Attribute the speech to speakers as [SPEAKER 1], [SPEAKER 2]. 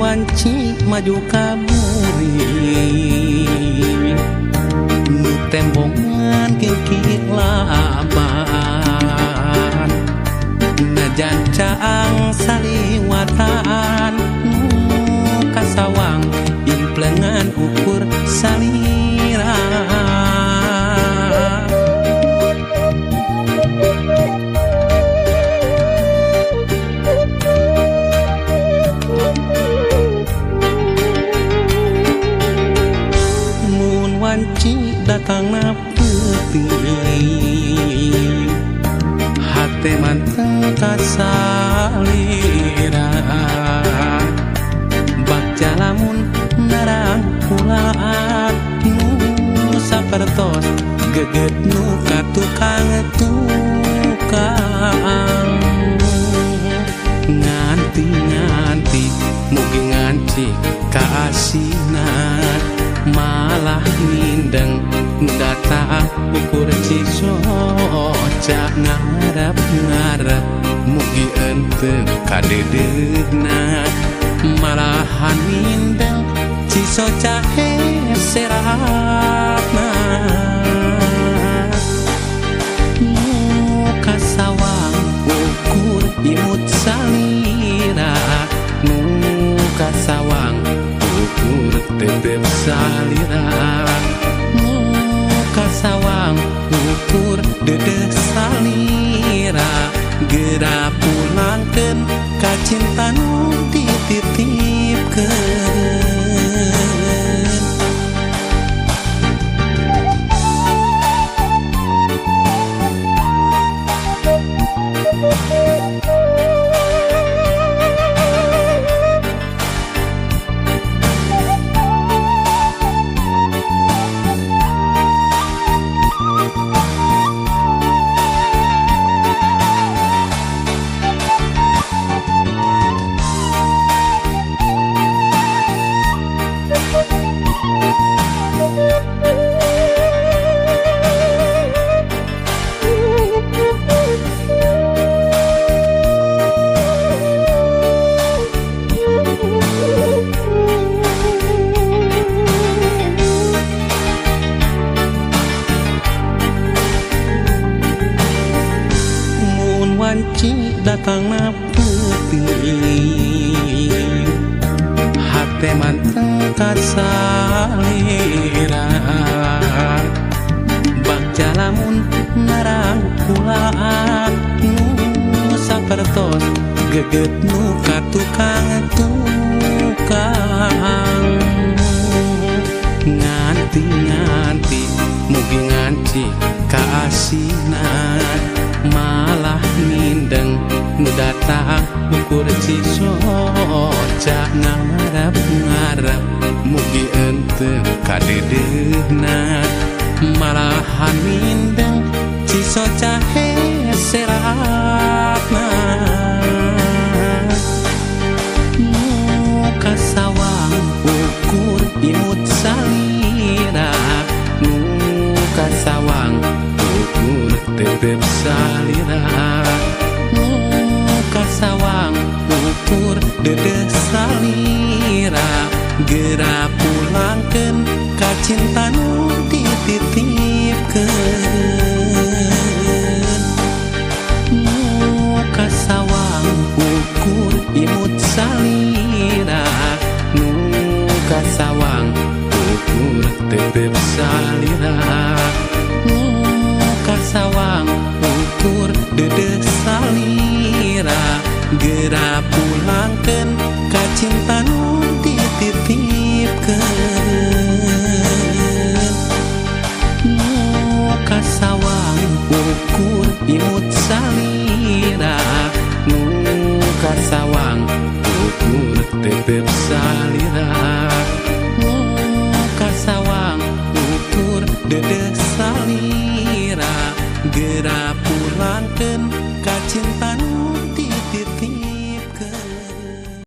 [SPEAKER 1] Wanci maju ka buri nu tembongan kingkir laban najan caang saliwatan nu kasawang implengan ukur salira. Wanci datangna peuting hate manteng kasalira bagja lamun narangkulaan nu sapertos geget nu ka tukang tukang nganti-nganti mugi nganci kaasinan malah mindeng datang ukur cisoca ngarep-ngarep mugi enteu kadeudeuhna malahan mindeng cisoca heseratna nu kasawang ukur imut salira nu kasawang ukur tetep salira nu kasawang ukur dedeh salira geura pulangkeun ka cinta nu dititipkeun. Wanci datangna peuting hate manteng kasalira bagja lamun narangkulaan nu sapertos geget nu ka tukang tukang nganti-nganti mugi nganci kaasinan malah mindeng nu datang ukur cisoca ngarep-ngarep mugi enteu kadeudeuhna malahan mindeng cisoca heseratna nu kasawang ukur imut salira nu kasawang ukur tetep salira nu kasawang ukur dedeh salira geura pulangkeun ka cinta nu dititipkeun nu kasawang ukur imut salira nu kasawang ukur tetep salira nu kasawang ukur dedeh salira geura pulangkeun ka cinta nu dititipkeun nu kasawang ukur imut salira.